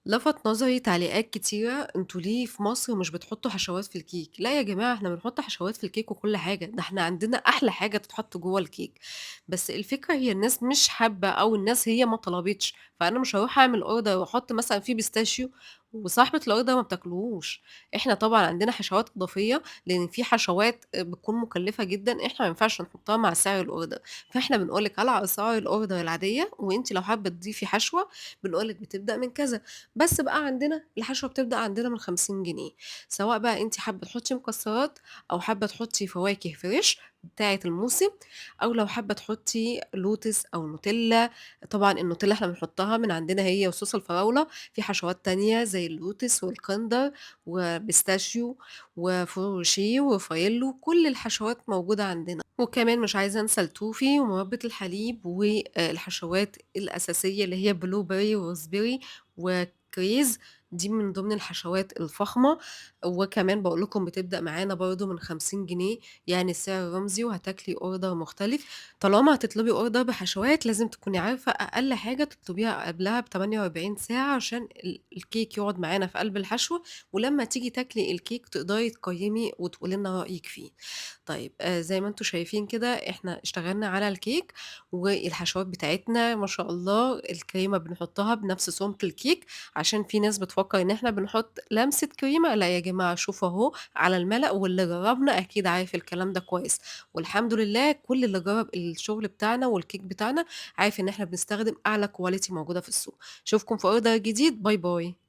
لفت نظري تعليقات كتيرة، أنتم ليه في مصر مش بتحطوا حشوات في الكيك؟ لا يا جماعة، إحنا بنحط حشوات في الكيك وكل حاجة، ده إحنا عندنا أحلى حاجة تتحط جوه الكيك، بس الفكرة هي الناس مش حابة أو الناس هي ما طلبتش، فأنا مش هاروح أعمل order وأحط مثلًا فيه pistachio وصاحبة الorder ما بتاكلهوش. إحنا طبعًا عندنا حشوات إضافية، لأن في حشوات بتكون مكلفة جدًا، إحنا ما ينفعش نحطها مع سعر الorder، فإحنا بنقول لِك على أسعار الorder العادية، وأنتِ لو حابة تضيفي حشوة بنقول لِك بتبدأ من كذا. بس بقى عندنا الحشوة بتبدأ عندنا من 50 جنيه، سواء بقى أنتِ حابة تحطي مكسرات أو حابة تحطي فواكه fresh بتاعة الموسم، أو لو حابة تحطي لوتس أو نوتيلا. طبعًا النوتيلا إحنا بنحطها من عندنا هي وصوص الفراولة، في حشوات تانية زي اللوتس والكندر وبيستاشيو وفريرو روشيه ورافاييلو، كل الحشوات موجودة عندنا. وكمان مش عايزة أنسى التوفي ومربى الحليب والحشوات الأساسية اللي هي blueberry و raspberry وكريز، دي من ضمن الحشوات الفخمة. وكمان بقول لكم بتبدأ معانا برضو من 50 جنيه، يعني السعر رمزي، وهتاكلي order مختلف. طالما هتطلبي order بحشوات لازم تكوني عارفة أقل حاجة تطلبيها قبلها بتمانية وأربعين ساعة عشان الكيك يقعد معانا في قلب الحشوة، ولما تيجي تاكلي الكيك تقدري تقيمي وتقولي لنا رأيك فيه. زي ما انتم شايفين كده احنا اشتغلنا على الكيك والحشوات بتاعتنا ما شاء الله. الكريمة بنحطها بنفس سمك الكيك، عشان في ناس بتفكر ان احنا بنحط لمسة كريمة. لا يا جماعة، شوفوا اهو على الملأ، واللي جربنا اكيد عارف الكلام ده كويس، والحمد لله كل اللي جرب الشغل بتاعنا والكيك بتاعنا عارف ان احنا بنستخدم اعلى quality موجودة في السوق. اشوفكم في order جديد. bye bye.